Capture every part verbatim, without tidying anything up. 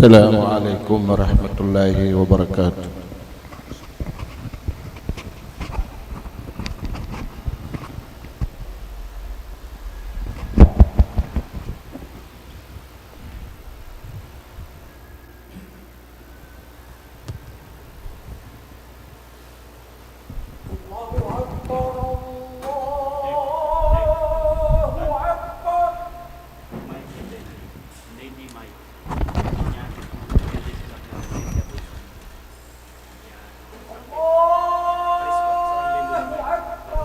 السلام عليكم ورحمة الله وبركاته. الله أكبر، الله أكبر. الله أكبر، الله أكبر.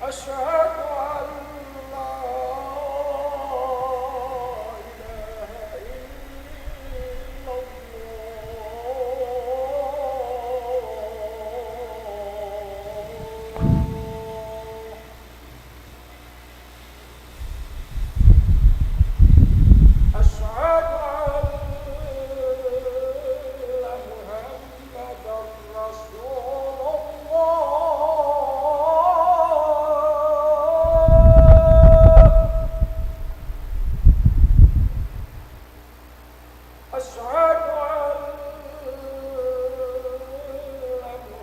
أشهد أن لا إله إلا الله. أشهد أن لا إله إلا الله. أشهد أن محمدا رسول الله. أشهد أن محمدا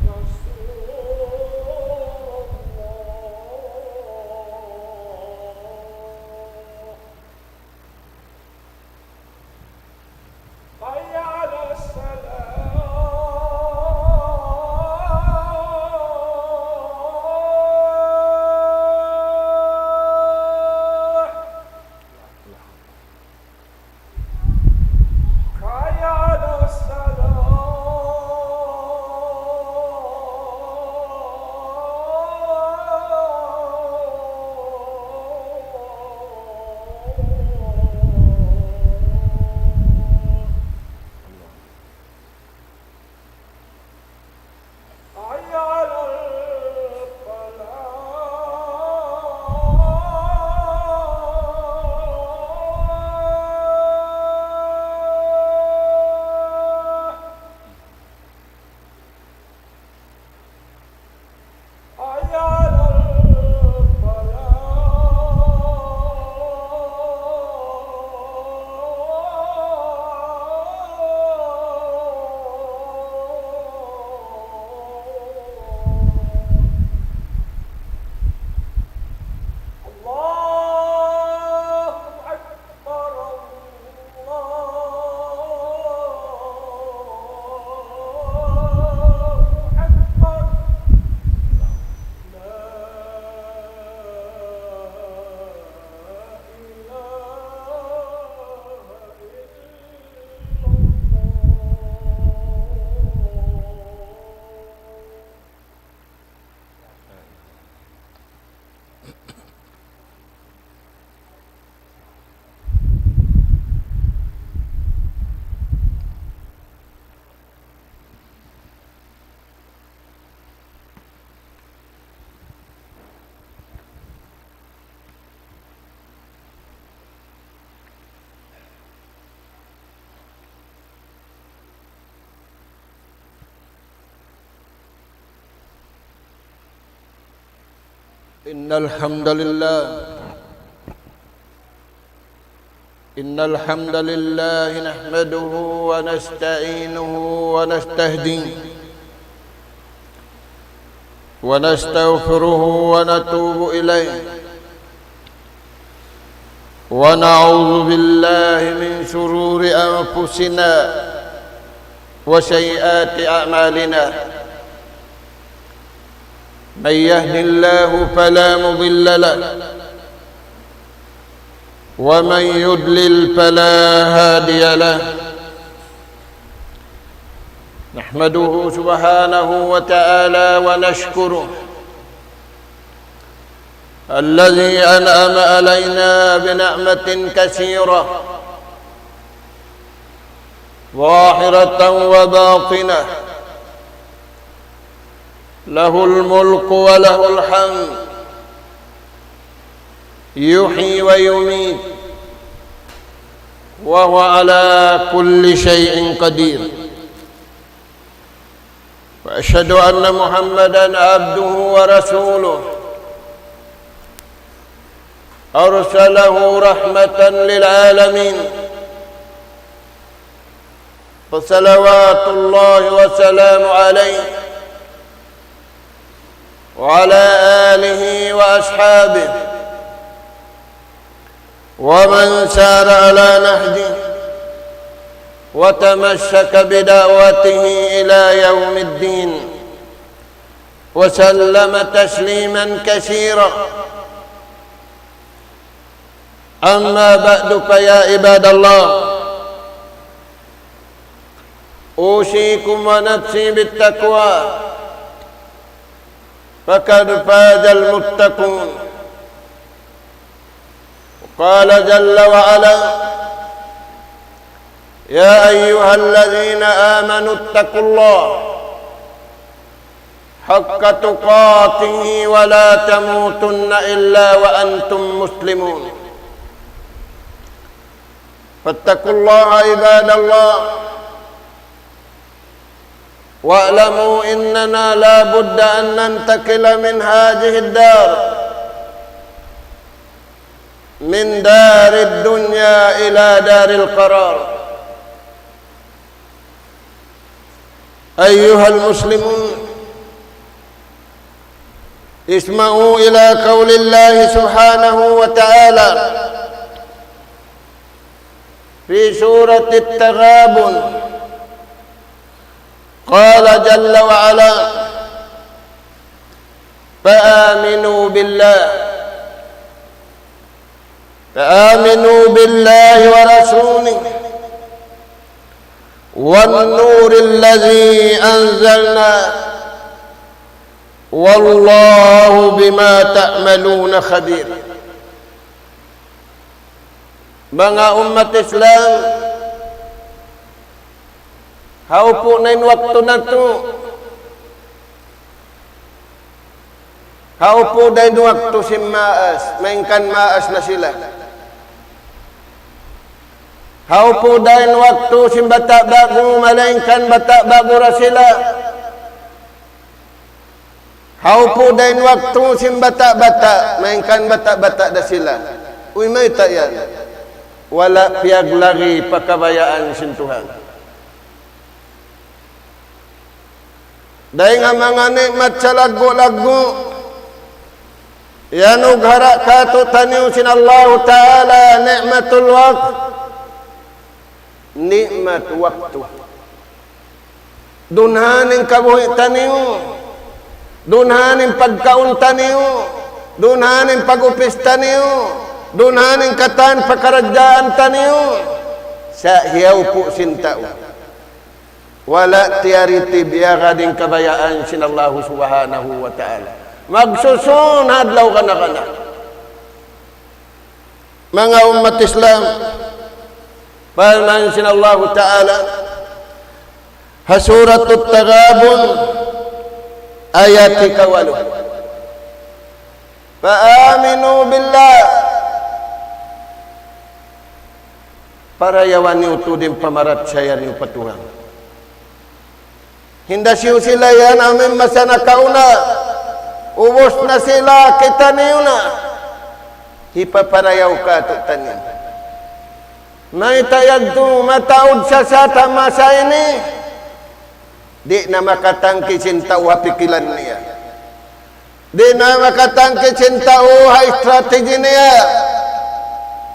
رسول الله. حي على الصلاة. حي على الصلاة. حي على الفلاح. حي على الفلاح. الله أكبر، الله أكبر. لا إله إلا الله. إن الحمد لله، إن الحمد لله نحمده ونستعينه ونستهديه ونستغفره ونتوب إليه، ونعوذ بالله من شرور أنفسنا وسيئات أعمالنا. من يهد الله فلا مضل له، ومن يضلل فلا هادي له. نحمده سبحانه وتعالى ونشكره، الذي أنعم علينا بنعمة كثيرة ظاهرة وباطنة، له الملك وله الحمد، يحيي ويميت، وهو على كل شيء قدير. وأشهد أن محمدا عبده ورسوله، أرسله رحمة للعالمين، فصلوات الله وسلامه عليه وعلى آله وأصحابه ومن سار على نهجه وتمسك بدعوته إلى يوم الدين، وسلم تسليما كثيرا. أما بعد، فيا عباد الله، أوصيكم ونفسي بالتقوى، فقد فاز المتقون. قال جل وعلا: يا أيها الذين آمنوا اتقوا الله حق تقاته ولا تموتن إلا وأنتم مسلمون. فاتقوا الله عباد الله، واعلموا أننا لا بد أن ننتقل من هذه الدار، من دار الدنيا إلى دار القرار. أيها المسلمون، اسمعوا إلى قول الله سبحانه وتعالى في سورة التغابن، قال جل وعلا: فآمنوا بالله، فآمنوا بالله ورسوله والنور الذي أنزلنا والله بما تعملون خبير. Manga ummat Islam, ha upu' na in waktu natu', ha upu' da in waktu sin maas, malayngkan maas na sila. Ha upu' da in waktu sin bata' ba'gu, malayngkan bata' ba'gu da sila. Ha upu' da in waktu sin bata'-bata', malayngkan bata'-bata' da sila. Uy, mayta' yan? Wala' piyaglagi' pa kabayaan sin Tuhan. Dayn ha manga ni'mat salaggu'-laggu', iyanughara' kātu'niyu sin Allahu Ta'ala ni'matul waqt, ni'mat waktu. Dunhan in kabuhi' taniyu, dunhan in pagkaun taniyu, dunhan in pag-upis taniyu, dunhan in katan pakaradjaan taniyu, sa' hiyaupu' sin tau. Wala' tiyari tibiyaga dayn kabayaan sin Allahu Subhanahu wa Ta'ala. Magsusun ha adlaw kana-kana. Manga ummat Islam, parman sin Allahu Ta'ala, ha Suratut Taghabun, ayat ikawalu. فآمنوا بالله. Parayawan niyu tuud in pamarachaya niyu pa Tuhan. Hinda siyu sila yan amu in masa nakauna. Ubus na sila, kitaniyu na. Hipaparayaw kātu'niyu. Mayta' yadtu mataud sa sata' masa ini. Di' na makatangkis in tau ha pikilan niya. Di' na makatangkis in tau ha strategy niya.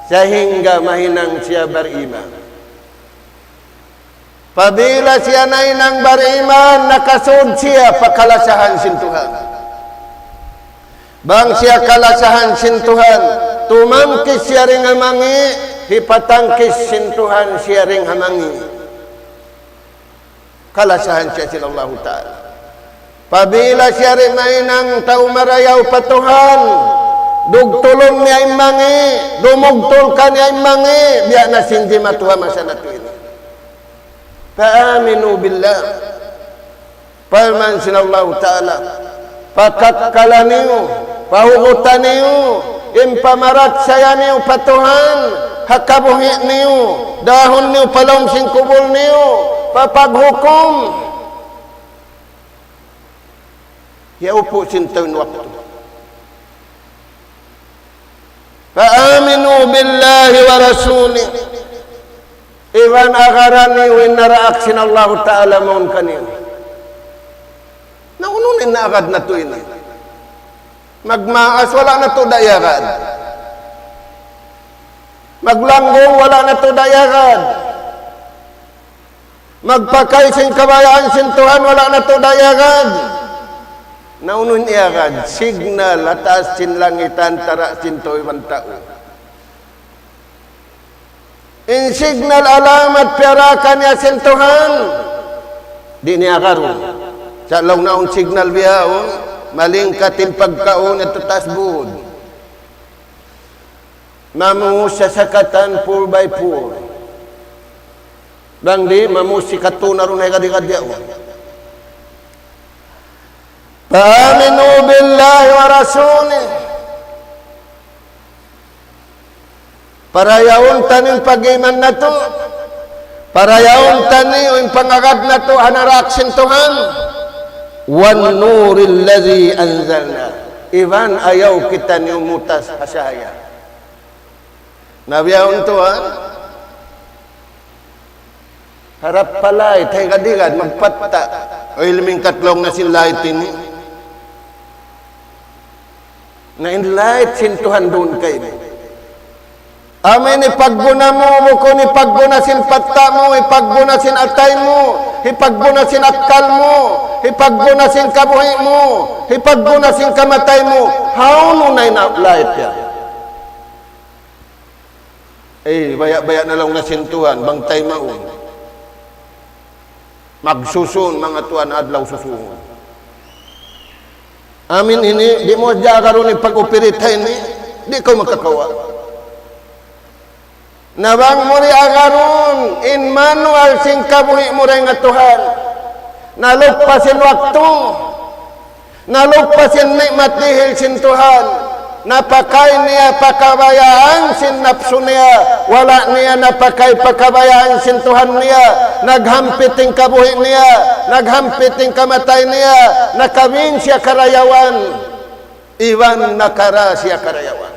Sahingga mahinang siya bariman. Pabila siya nahinang bariman, nakasud siya pa kalasahan sin Tuhan. Bang siya kalasahan sin Tuhan, tumangkis siya dayn ha mangi', hipatangkis sin Tuhan siya dayn ha mangi'. Kalasahan siya sin Allahu Ta'ala. Pabila siya di' mahinang tau marayaw pa Tuhan, Dugtulun niya in mangi', dumugtul kaniya in mangi', biya' na sin jimatu ha masa natu' ini. فآمنوا بالله. Parman sin Allahu Ta'ala, pakakkala niyu, pahuguta niyu, in pamarachaya niyu pa Tuhan, ha kabuhi' niyu, dahun niyu pa lawm sin kubul niyu, pa paghukum. Hiyaupu' sin tau in waktu. فآمنوا بالله ورسوله. Iban agaran niyu in naraak sin Allahu Ta'ala mawn kaniyu. Na unu in naagad natu' ini? Magmaas, wala' natu' da iyagad. Maglanggung, wala' natu' da iyagad. Magpakay sin kabayaan sin Tuhan, wala' natu' da iyagad. Na unu in iyagad? Signal ha taas sin langit antara sin tau iban tau. In signal alamat piyarakan niya sin Tuhan, di' niya agarun. Sa' laung na awn signal bihaun, malingkat in pagkaun yadtu taas būd. Mamuhus sasakatan four by four. Bang di', mamuhus sikatu na duun ha higad-higad yaun. فآمنوا بالله ورسوله. Parayaun taniyu in pag-iman natu'. Parayaun taniyu in pangagad natu' ha naraak sin Tuhan. والنور الذي أنزلنا. Iban ayaw kitaniyu mutas ha sahaya. Na bihaun tuwan, harap pa light, ha higad-higad, magpatta'. Uy, limingkat laung na sin light ini. Na in light sin Tuhan duun kaymu. Amu in hipagguna mu, bukun hipagguna sin patta' mu, hipagguna sin atay mu, hipagguna sin akkal mu, hipagguna sin kabuhi' mu, hipagguna sin kamatay mu. Hawnu na in light yan? Eh, baya'-baya' na laung na sin Tuhan, bang taymaun. Magsusun, manga tuwan, adlaw susungun. Amin ini, di' mu hadja agarun in pag-operate ha ini, di' kaw makakawa'. Na bang mu di' agarun, in manual sin kabuhi' mu dayn ha Tuhan. Na luppas in waktu. Na luppas in ni'mat dihil sin Tuhan, napakay niya pa kabayaan sin napsu niya, wala' niya napakay pa kabayaan sin Tuhan niya, naghampit in kabuhi' niya, naghampit in kamatay niya, nakabin siya karayawan, iban nakara siya karayawan.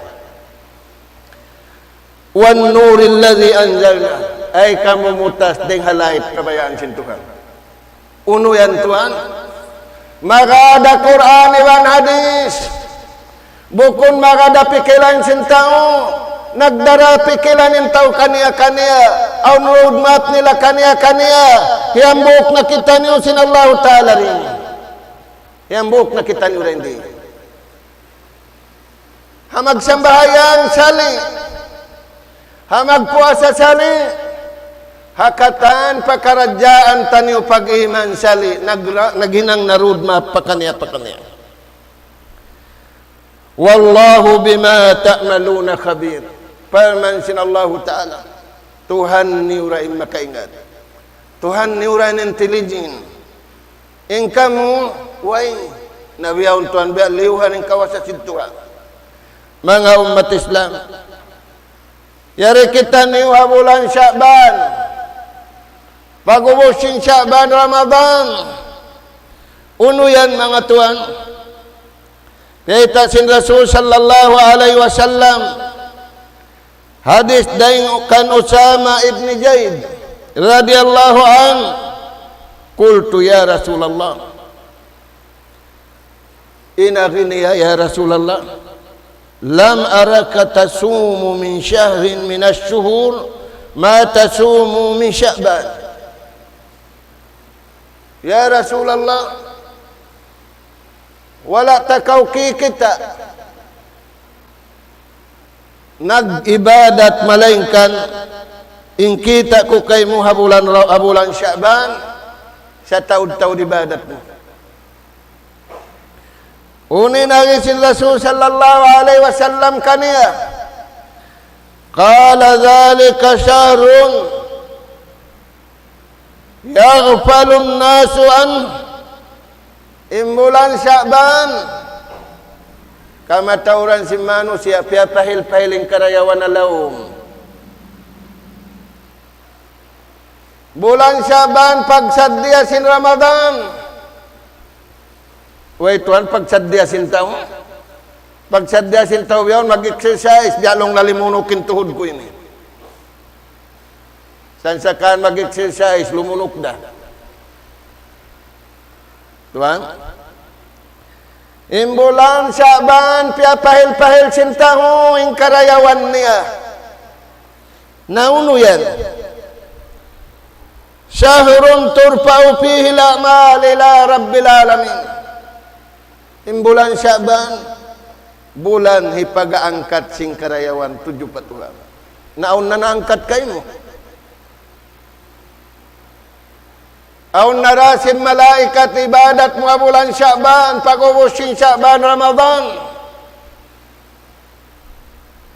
والنور الذي أنزلنا. Ay kamu mutas dayn ha light kabayaan sin Tuhan. Unu yan tuwan? Magad ha Qur'an iban hadith. Bukun magad ha pikilan sin tau. Nagdara pikilan in tau kaniya-kaniya. Awn road map nila kaniya-kaniya. Hiyambuuk na kitaniyu sin Allahu Ta'ala dayn di. Hiyambuuk na kitaniyu dayn di. Ha magsambahayang sali', ha magpuasa sali', ha katan pakaradjaan taniyu pag-iman sali', nagra-, naghinang na road map pakaniya-pakaniya. والله بما تعملون خبير. Parman sin Allahu Ta'ala, Tuhan niyu ra in makaingat. Tuhan niyu ra in intelligent. In kamu, way, na bihaun tuwan biya' liyuhan in kawasa sin Tuhan. Manga ummat Islam, yari kitaniyu ha bulan Sha'ban. Pag'ubus sin Sha'ban, Ramadan. Unu yan, manga tuwan? Kiyita' sin Rasul sallallahu alayhi wasallam. Hadith dayn kan Usama ibn Zaid radiyallahu anhu, قلت يا رسول الله. In agi niya, يا رسول الله، لم أرك تصوم من شهر من الشهور ما تصوم من شعبان. Ya Rasulullah, wala' ta kaw kikita' nag-ibadat, malaingkan in kita' ku kaymu ha bulan Ra-, ha bulan Sha'ban, sataud-taud ibadat mu. Unu in agi sin Rasul sallallahu alayhi wasallam kaniya? قال: ذلك شهر يغفل الناس عنه. In bulan Sha'ban, kamatauran sin manusiya' piyapahil-pahil in karayawan ha lawm. Bulan Sha'ban, pagsaddiya sin Ramadan. Way tuwan, pagsaddiya sin tau. Pagsaddiya sin tau biya' yaun, mag-exercise, biya' laung na limunuk in tuhud ku ini. Sansakan mag-exercise, lumunuk da. Tuwan? In bulan Sha'ban, piyapahil-pahil sin tau in karayawan niya. Na unu yan? شهر ترفع فيه الأعمال إلى رب العالمين. In bulan Sha'ban, bulan hipag-angkat sin karayawan tudju pa Tuhan. Na awn na naangkat kaymu. Awn na da sin malaikat ibadat mu ha bulan Sha'ban, pag'ubus sin Sha'ban, Ramadan.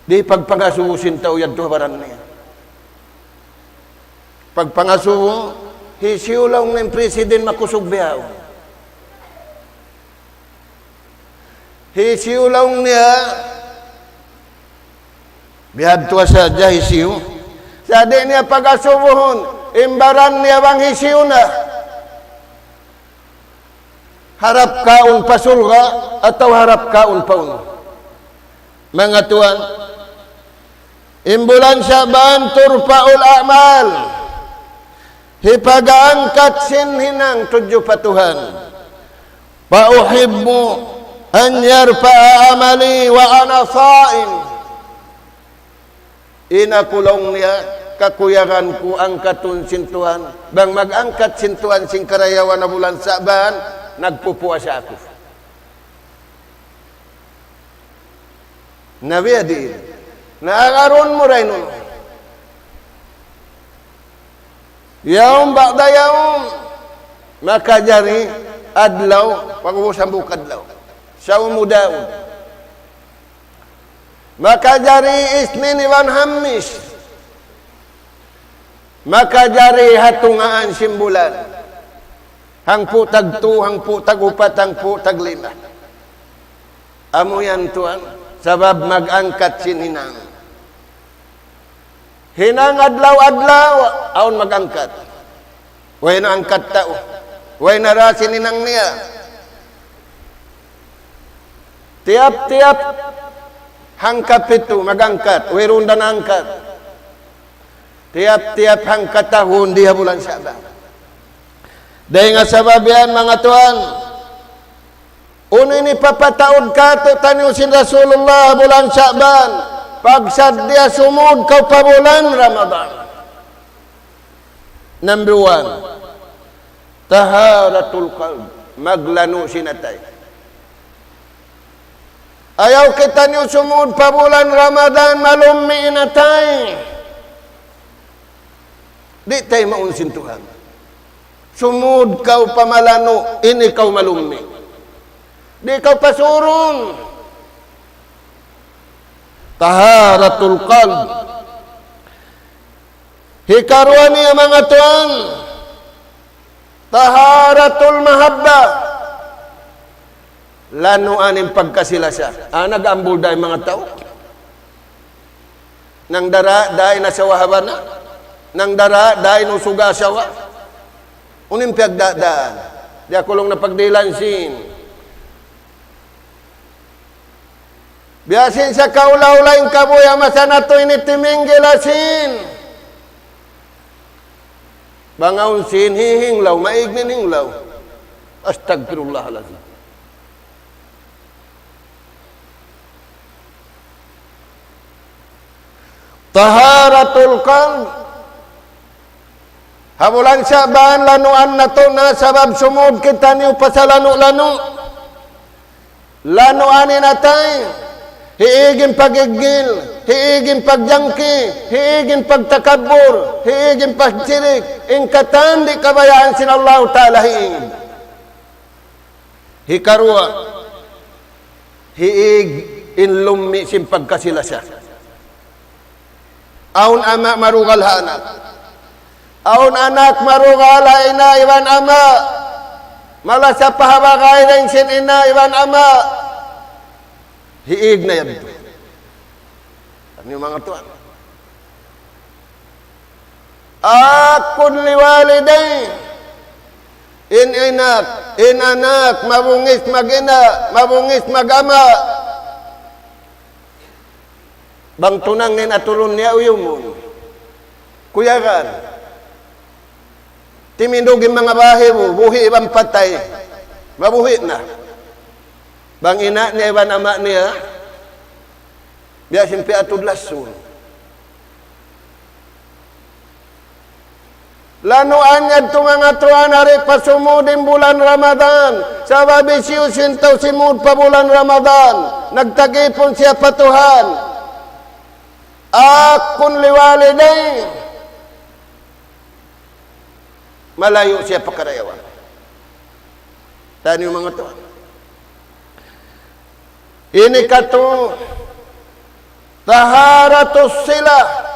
Di' pagpangasubu sin tau yadtu ha baran niya. Pagpangasubu, hisiyu laung niya in president makusug bihaun. Hisiyu laung niya, bihadtu sadja hisiyu. Sa' di' niya pagasubuhun, in baran niya bang hisiyu na. Harap kaun pa surga' atawa harap kaun pa unu. Manga tuwan, in bulan Sha'ban ترفع الأعمال. Hipag-angkat sin hinang tudju pa Tuhan. فأحب أن يرفع عملي وأنا صائم. In aku laung niya, kakuyagan ku angkatun sin Tuhan. Bang mag-angkat sin Tuhan sin karayawan ha bulan Sha'ban, nagpupuasa aku. Na biya' diin. Na agarun mu da in unu. Yawm ba'da yawm. Makajari adlaw, pag'ubus hambuuk adlaw. Sawmu Daud. Makajari Isnin iban Hamis. Makajari ha tungaan sin bulan. Hangpu' tagtū, hangpu' tag-upat, hangpu' taglima. Amu yan tuwan, sabab mag-angkat sin hinang. Hinang adlaw-adlaw, awn mag-angkat. Way na angkat tau. Way na da sin hinang niya. Tiyap-tiyap hangkapitu mag-angkat, wayruun da naangkat. Tiyap-tiyap hangkatahun di ha bulan Sha'ban. Dayn ha sabab yan, manga tuwan, unu in hipapataud kātu'niyu sin Rasulullah bulan Sha'ban, pagsaddiya sumūd kaw pa bulan Ramadan. Number one, طهارة القلب, maglanu' sin atay. Ayaw kitaniyu sumūd pa bulan Ramadan malummi' in atay. Di' taymaun sin Tuhan. Sumūd kaw pa malanu', in ikaw malummi'. Di' kaw pasurun. طهارة القلب. Hikaruwa niya, manga tuwan, طهارة المحبة. Lanuan in pagkasi-lasa. Ah, nag-ambul da in manga tau. Nangdara da in asawa ha bana. Nangdara da in usug asawa. Unu in piyagdadaan? Di' aku laung na pagdihilan sin. Biya' sin sakaula-ula in kabuhi' ha masa natu' ini timinggil ha sin. Bang awn sin hihinglaw, maig in hinglaw. Astagfirullahalazim. طهارة القلب. Ha bulan Sha'ban, lanuan natu' na sabab sumūd kitaniyu pa salanu'-lanu'. Lanuan in atay, hiig in pag-iggil, hiig in pagjangki, hiig in pagtakabbur, hiig in pagsirik, in katan di' kabayaan sin Allahu Ta'ala hiig. Hikaruwa, Hiig in lummi' sin pagkasi-lasa. Awn ama' marugal ha anak. Awn anak marugal ha ina' iban ama'. Malasa pa ha bagay dayn sin ina' iban ama'. Hiig na yadtu. Unu in manga tuwan? Haqqun liwalidayhi. In anak, in anak, mabungis mag-ina', mabungis mag-ama'. Bang tunang in aturun niya uyumun. Kuyagan. Timindug in manga bahi mu, buhi' iban patay. Mabuhi' na. Bang ina' niya iban ama' niya, biya' sin piyatud lasun. Lanuan yadtu manga tuwan, di' pa sumud in bulan Ramadan. Sabab hisiyu-siyu in tau simud pa bulan Ramadan, nagtagipun siya pa Tuhan. Haqqun liwalidayhi. Malayu' siya pa karayawan. Taniyu manga tuwan. Ini katu', taharatus silah.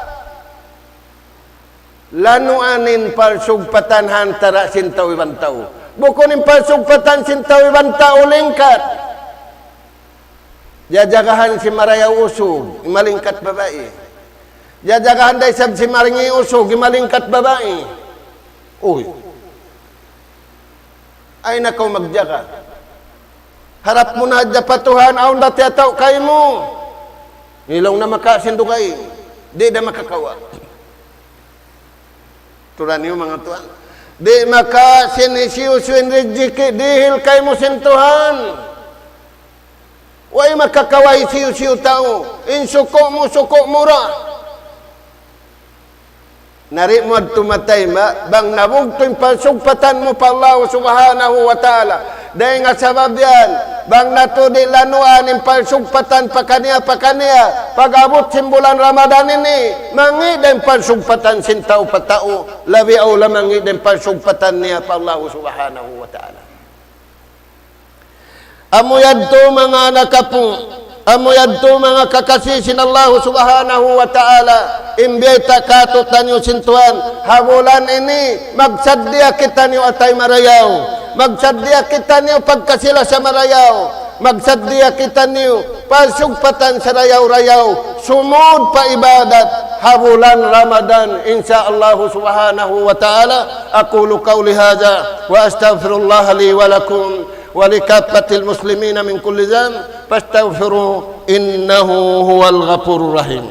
Lanuan in parsugpatan ha antara' sin tau iban tau. Bukun in parsugpatan sin tau iban tau lingkat. Jajagahan sin marayaw usug, malingkat babai. Jajagahan da isab sin maringi usug, malingkat babai. Uy. Ayaw na kaw magjaga. Harap mu na hadja pa Tuhan, awn da tiyatau kaymu. Ilaw na maka sin dugaing. Di' da makakawa'. Turan niyu manga tuwan. Di' maka sin hisiyu-siyu in rijiki' dihil kaymu sin Tuhan. Way makakawa' hisiyu-siyu tau. In suku' mu, suku' mu ra. Na di' mu yadtu matayma', bang nabugtu' in parsugpatan mu pa Allah Subhanahu wa Ta'ala. Dayn ha sabab yan, bang natu' di' lanuan in parsugpatan pakaniya-pakaniya, pag-abut sin bulan Ramadan ini, mangi' da in parsugpatan sin tau pa tau, labi awla mangi' da in parsugpatan niya pa Allah Subhanahu wa Ta'ala. Amu yadtu manga anak apu', amu yadtu manga kakasi sin Allahu Subhanahu wa Ta'ala, in biyayta' kātu'niyu sin Tuhan, ha bulan ini, magsaddiya kitaniyu atay marayaw, magsaddiya kitaniyu pagkasi-lasa marayaw, magsaddiya kitaniyu parsugpatan sarayaw-rayaw, sumud pa ibadat, ha bulan Ramadan, insya Allahu Subhanahu wa Ta'ala. أقول قولي هذا وأستغفر الله لي ولكم ولكافة المسلمين من كل ذنب فاستغفروه إنه هو الغفور الرحيم.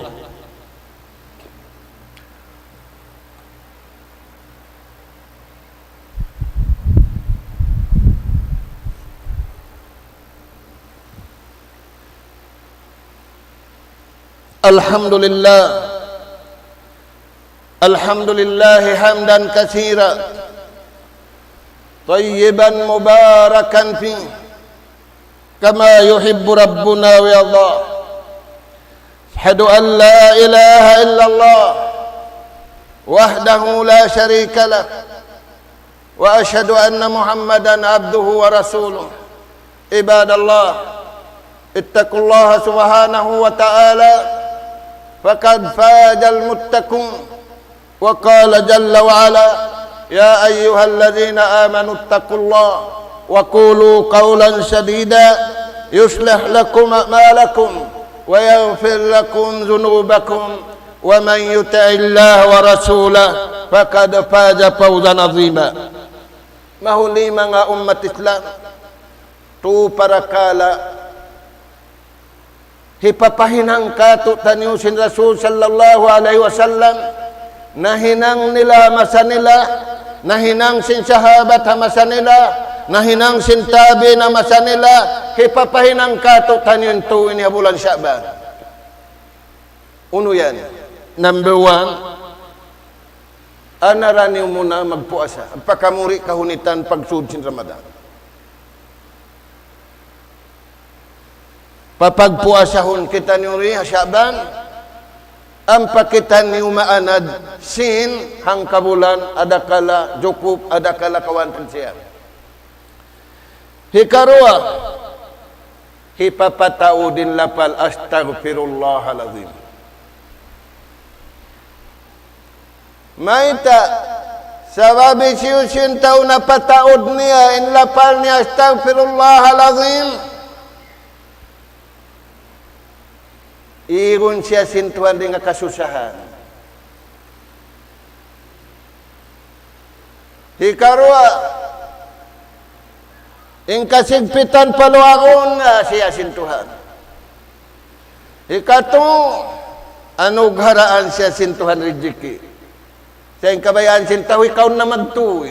الحمد لله. الحمد لله حمدا كثيرا طيبا مباركا فيه كما يحب ربنا ويرضى. أشهد أن لا إله إلا الله وحده لا شريك له، وأشهد أن محمدا عبده ورسوله. عباد الله، اتقوا الله سبحانه وتعالى، فقد فاز المتقون. وقال جل وعلا: يا أيها الذين آمنوا اتقوا الله وقولوا قولا سديدا يصلح لكم أعمالكم ويغفر لكم ذنوبكم ومن يطع الله ورسوله فقد فاز فوزا عظيما. Mahuli manga ummat Islam, tu parakala' hipapahinang kātu'niyu sin Rasul sallallahu alayhi wasallam, nahinang nila ha masa nila, nahinang sin sahabat ha masa nila, nahinang sin tabi'in ha masa nila, hipapahinang kātu'niyu in tū ini ha bulan Sha'ban. Unu yan? Number one, anaran niyu muna magpuasa. Ampa kamu di' kahunitan pagsūd sin Ramadan. Papagpuasahun kitaniyu di ha Sha'ban, ampa kitaniyu maanad sin hangkabulan, adakala jukup, adakala kawantan siya. Hikaruwa, Hipapataud in lapal, "Astaghfirullahal azim." Mayta'? Sabab hisiyu-siyu in tau napataud niya in lapal niya, "Astaghfirullahal azim," igun siya sin Tuhan dayn ha kasusahan. Hikaruwa, in kasigpitan paluagun na siya sin Tuhan. Hikatu, anugharaan siya sin Tuhan rijiki'. Sa' in kabayaan sin tau, ikaw na magtuy.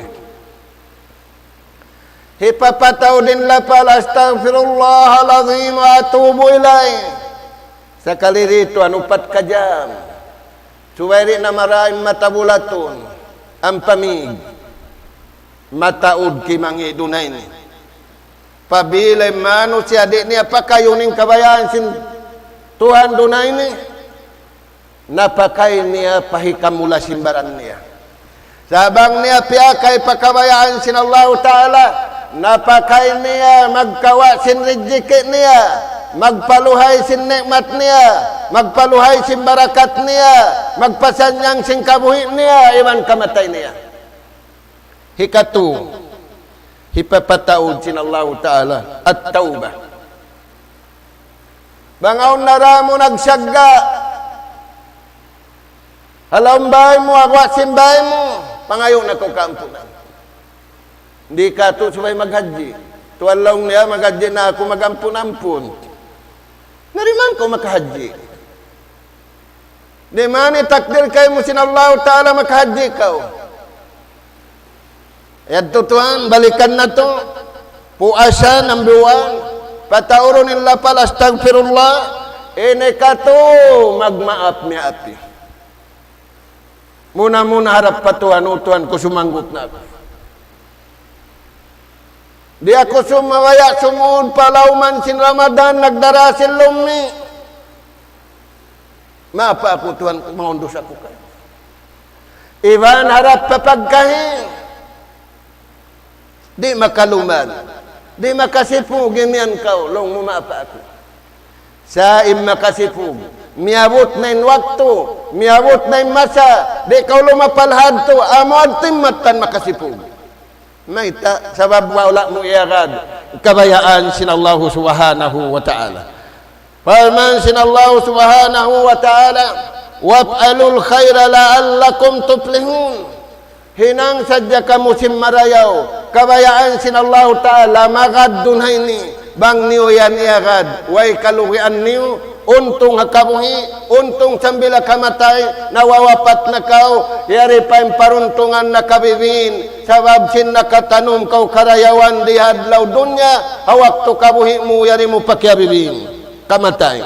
Hipapataud in lapal, "Astaghfirullahal azim wa atubu ilayh." Sakali didtu, anu, upat ka jam. Subay di' na marayaw in mata bulatun. Ampa mig. Mataud kimangi' duun ini. Apabila in manusiya' di' niya pakayun in kabayaan sin Tuhan duun ini, napakay niya pa hikamula sin baran niya. Sa' bang niya piyakay pa kabayaan sin Allahu Ta'ala, napakay niya magkawa' sin rijiki' niya, magpaluhay sin nikmat niya, magpaluhay sin barakat niya, magpasannyang sin kabuhi' niya, iban kamatay niya. Hikatu, hipapataud sin Allahu Ta'ala, at-tawbah. Bang awn nara mu nagsagga' ha lawm bāy mu, ha guwa' sin bāy mu, pangayu' na kaw kaampunan. Di' katu' subay maghajji. Tuwan laung niya, maghajji na aku, mag-ampun-ampun. Na di' man kaw makahajji. Di' man hitakdir kaymu sin Allahu Ta'ala makahajji kaw. Yadtu tuwan, balikan natu'. Puasa, number one. Pataurun in lapal, "Astaghfirullah." Ini katu', magmaap-miapi. Muna-muna harap pa Tuhan, "O Tuhan ku, sumanggup na aku. Di' aku sumabaya' sumūd pa lawman sin Ramadan, nagdara sin lumi. Maapa aku, Tuhan ku, mawn dusa ku kaymu." Iban harap pa pagkahi. Di' makaluman. Di' makasipug, imiyan kaw, laung mu, "Maapa aku." Sa' in makasipug, miyabut na in waktu, miyabut na in masa, di' kaw lumapal hadtu, amu yadtu in mattan makasipug. Mayta'? Sabab wala' mu iyagad kabayaan sin Allahu Subhanahu wa Ta'ala. Parman sin Allahu Subhanahu wa Ta'ala, "وافعلوا الخير لعلكم تفلحون." Hinang sadja kamu sin marayaw, kabayaan sin Allahu Ta'ala, magad duun ha ini, bang niyu yan iyagad, way kalugian niyu, untung ha kabuhi', untung sambil ha kamatay, nawawapat na kaw, yari pa in paruntungan nakabibin, sabab sin nakatanum kaw karayawan di ha adlaw dunya, ha waktu kabuhi' mu, yari mu pa kiyabibin, kamatay.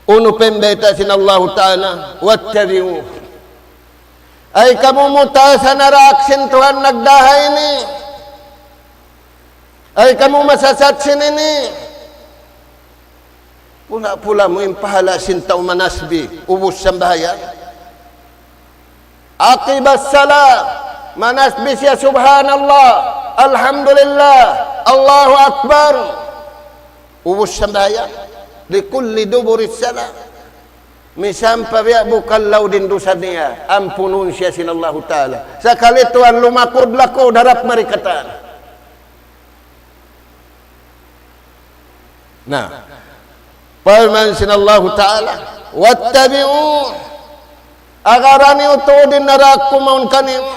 Unu pa in bayta' sin Allahu Ta'ala, "واتبعوا." Ay kamu mutaas ha naraak sin Tuhan nagdaha ini. Ay kamu masasat sin ini. Pula-pula mu in pahala' sin tau manasbih, ubus sambahayang. عقب الصلاة, manasbih siya, "Subhanallah, Alhamdulillah, Allahu Akbar." Ubus sambahayang. لكل دبر الصلاة. Misan pa biya' bukal laud in dusa niya, ampunun siya sin Allahu Ta'ala. Sakali tuwan lumakud-lakud harap mari katan. Na, parman sin Allahu Ta'ala, "واتبعوا." Agara niyu tuud in naraak ku mawn kaniyu,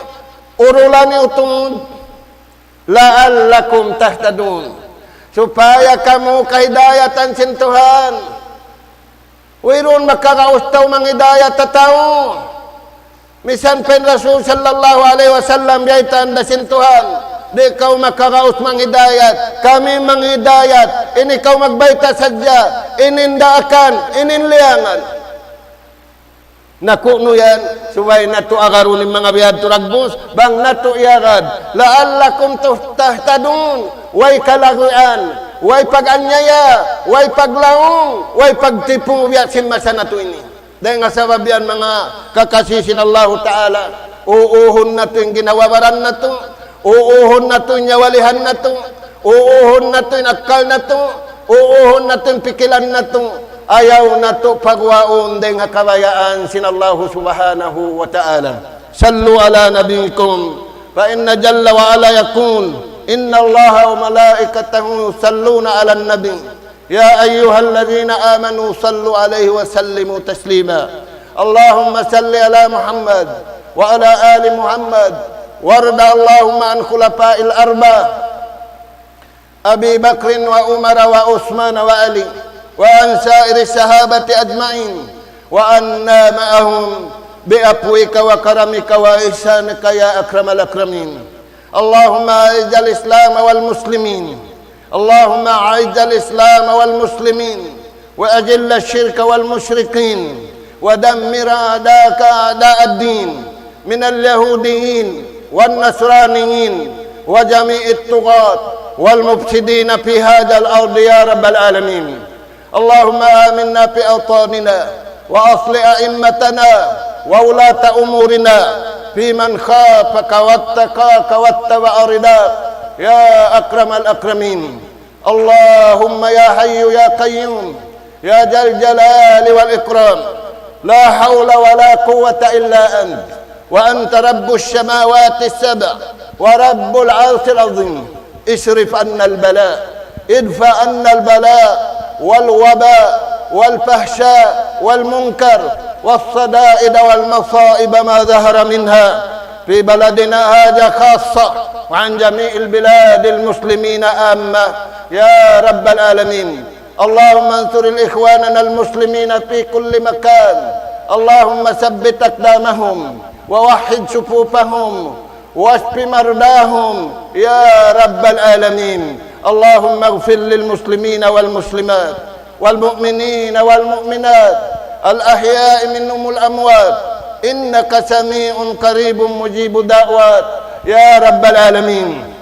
urula niyu tuud, "لعلكم تهتدون." Supaya kamu kahidayatan sin Tuhan. Wayruun makagaus tau manghidayat ha tau. Misan pa in Rasul sallallahu alayhi wasallam, biyaytaan da sin Tuhan, "Di' kaw makagaus manghidayat, kami manghidayat, ini kaw magbayta' sadja, ini in daakan, ini in liyangan." Na kunu' yan, subay natu' agarun in manga biyadtu dagbus, bang natu' iyagad, "لعلكم تهتدون." Way kalagian, way pag-anyaya, way paglaung, way pagtipu biya' sin masa natu' ini. Dayn ha sabab yan, manga kakasi sin Allahu Ta'ala, uuhun natu' in ginhawa-baran natu', uuhun natu' in nyawalihan natu', uuhun natu' in akkal natu', Uuhun natu' in pikilan natu', ayaw natu' paguwaun dayn ha kabayaan sin Allahu Subhanahu wa Ta'ala. صلوا على نبيكم فإن جل وعلا يقول: إن الله وملائكته يصلون على النبي يا أيها الذين آمنوا صلوا عليه وسلموا تسليما. اللهم صل على محمد وعلى آل محمد، وارض اللهم عن خلفاء الأربعة أبي بكر وعمر وعثمان وعلي وعن سائر الصحابة أجمعين وعنا معهم بعفوك وكرمك وإحسانك يا أكرم الأكرمين. اللهم أعز الإسلام والمسلمين. اللهم أعز الإسلام والمسلمين وأذل الشرك والمشركين ودمر أعداءك أعداء الدين من اليهوديين والنصرانيين وجميع الطغاة والمفسدين في هذا الأرض يا رب العالمين. اللهم آمنا في أوطاننا وأصلح أئمتنا وولاة أمورنا في من خافك واتقاك واتبع رضاك يا أكرم الأكرمين. اللهم يا حي يا قيوم يا ذا الجلال والإكرام، لا حول ولا قوة إلا أنت، وأنت رب السماوات السبع ورب العرش العظيم. اصرف عنا البلاء، ادفع عنا البلاء والوباء والفحشاء والمنكر والشدائد والمصائب ما ظهر منها في بلدنا هذا خاصة وعن جميع البلاد المسلمين عامة يا رب العالمين. اللهم انصر إخواننا المسلمين في كل مكان. اللهم ثبت أقدامهم ووحد صفوفهم واشف مرضاهم يا رب العالمين. اللهم اغفر للمسلمين والمسلمات والمؤمنين والمؤمنات الأحياء منهم والأموات إنك سميع قريب مجيب الدعوات يا رب العالمين.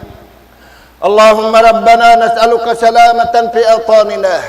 اللهم ربنا نسألك سلامة في أوطاننا،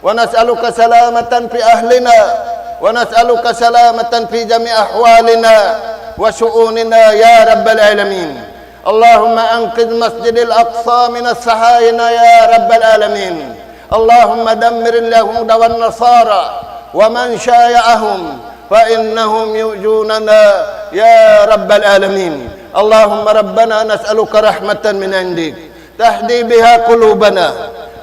ونسألك سلامة في أهلنا، ونسألك سلامة في جميع أحوالنا وشؤوننا يا رب العالمين. اللهم أنقذ مسجد الأقصى من الصهاينة يا رب العالمين. اللهم دمر اليهود والنصارى ومن شايعهم فإنهم يؤذوننا يا رب العالمين. اللهم ربنا نسألك رحمة من عندك تهدي بها قلوبنا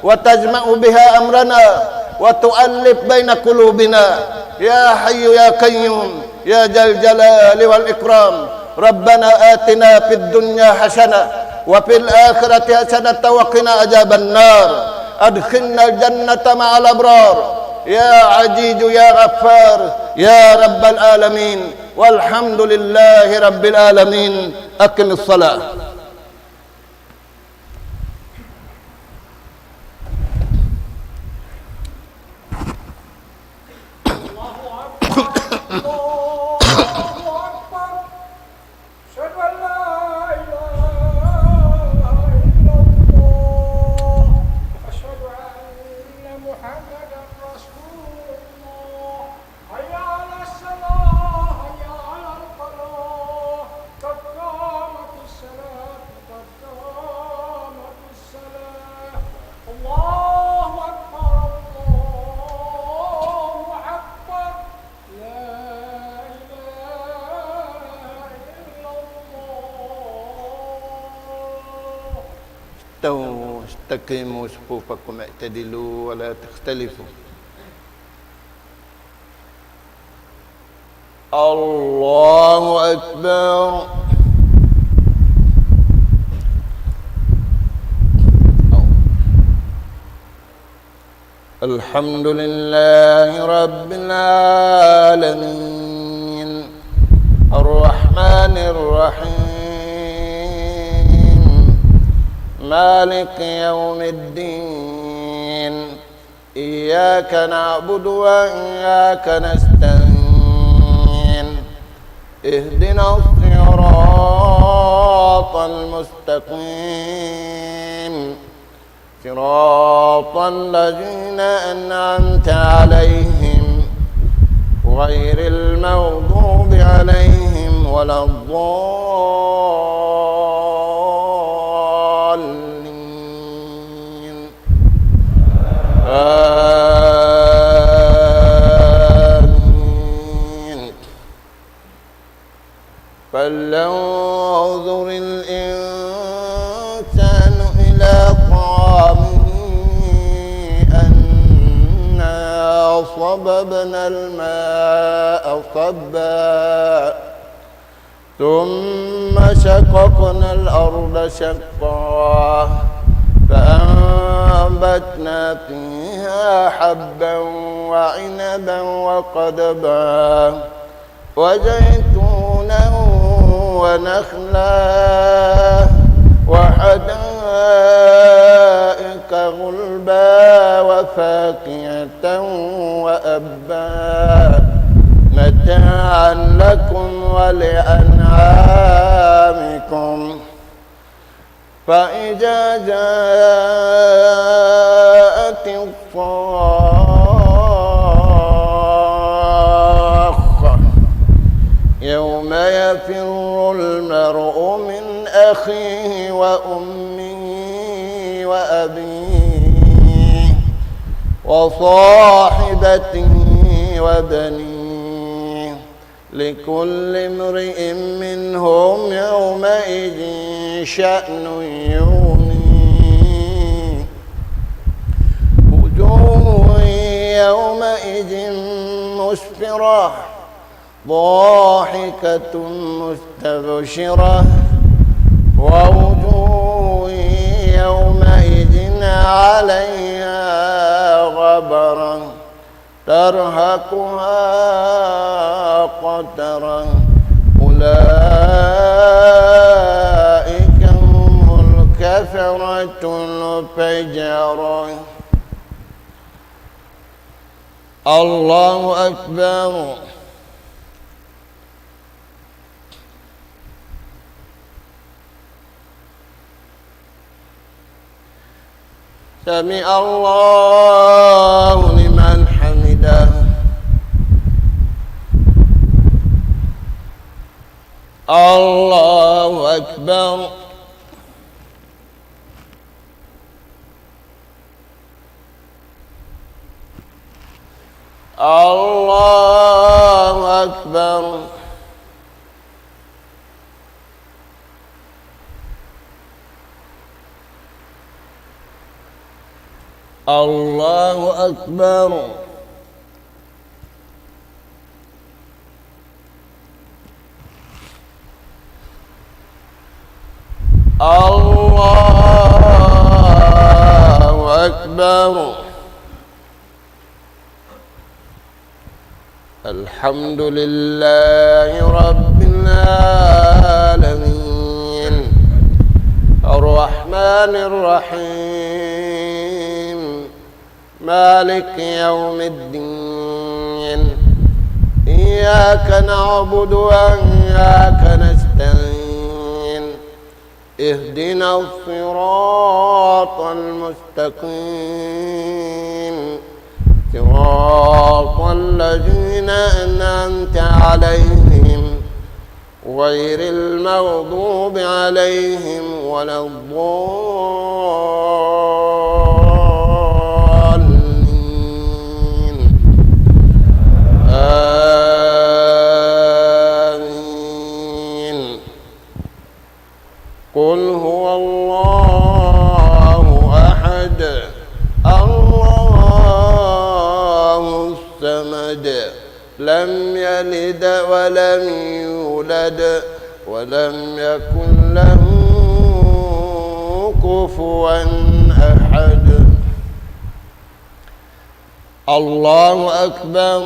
وتجمع بها أمرنا وتؤلف بين قلوبنا يا حي يا قيوم يا ذا الجلال والإكرام. ربنا آتنا في الدنيا حسنة وفي الآخرة حسنة وقنا عذاب النار. أدخلنا الجنة مع الأبرار يا عزيز يا غفار يا رب العالمين. والحمد لله رب العالمين. أقم الصلاة. الله أكبر، الله أكبر. أشهد أن لا إله إلا الله. أشهد أن محمدا رسول الله. حي على الصلاة، حي على الفلاح. قد قامت الصلاة، قد قامت الصلاة. الله أكبر، الله أكبر. لا إله إلا الله. استووا، استقيموا صفوفكم اعتدلوا ولا تختلفوا. الله أكبر. الحمد لله رب العالمين. الرحمن الرحيم. مالك يوم الدين. إياك نعبد وإياك نستعين. اهدنا الصراط المستقيم. صراط الذين أنعمت عليهم غير المغضوب عليهم ولا الضالين. آمين. فلينظر الإنسان إلى طعامه أنا صببنا الماء صبا ثم شققنا الأرض شقا فأنبتنا فيها حبا وعنبا وقضبا وزيتونا ونخلا وحدائق غلبا وفاكهة وأبا متاعا لكم ولأنعامكم. فإذا جاءت الصاخة يوم يفر المرء من أخيه وأمه وأبيه وصاحبته وبنيه لكل امرئ منهم يومئذ شأن يغنيه. وجوه يومئذ مسفرة ضاحكة مستبشرة ووجوه يومئذ عليها غبرة ترهقها قترة. أولئك هم الكفرة الفجرة. الله أكبر. سمع الله لمن حمده. الله أكبر. الله أكبر. الله أكبر. الله أكبر. الحمد لله رب العالمين. الرحمن الرحيم. مالك يوم الدين. إياك نعبد وإياك نستعين. اهدنا الصراط المستقيم. صراط الذين أنعمت عليهم غير المغضوب عليهم ولا الضالين. آمين. قل هو الله أحد، الله الصمد، لم يلد ولم يولد، ولم يكن له كفوا أحد. الله أكبر.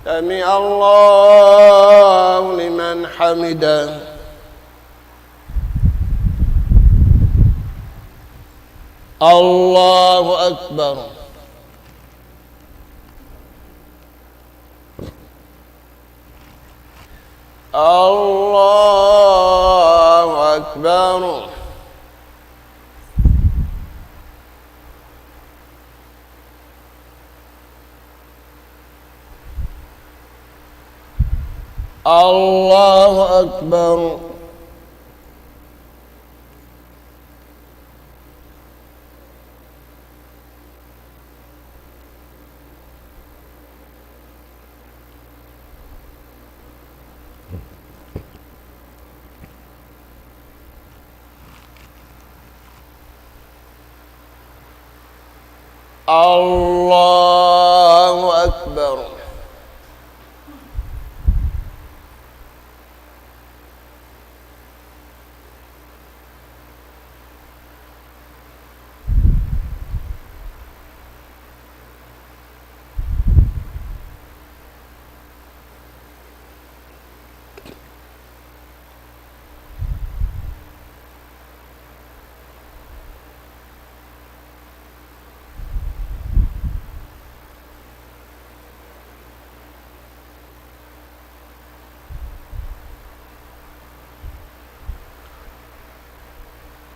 سمع الله لمن حمده. الله أكبر. الله أكبر. الله أكبر. الله أكبر.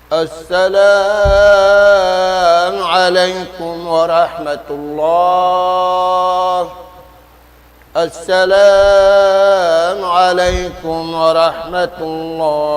السلام عليكم ورحمة الله. السلام عليكم ورحمة الله.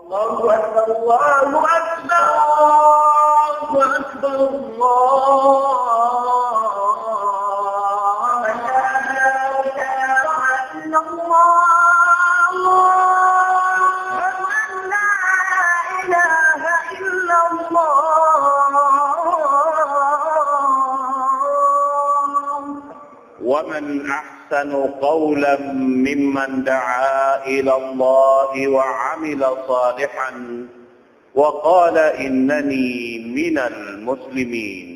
الله أكبر، الله أكبر، الله أكبر، الله أكبر. أشهد أن لا إله إلا الله. أشهد أن لا إله إلا الله. ومن أحسن قولا ممن دعا إلى الله وعمل صالحا وقال إنني من المسلمين.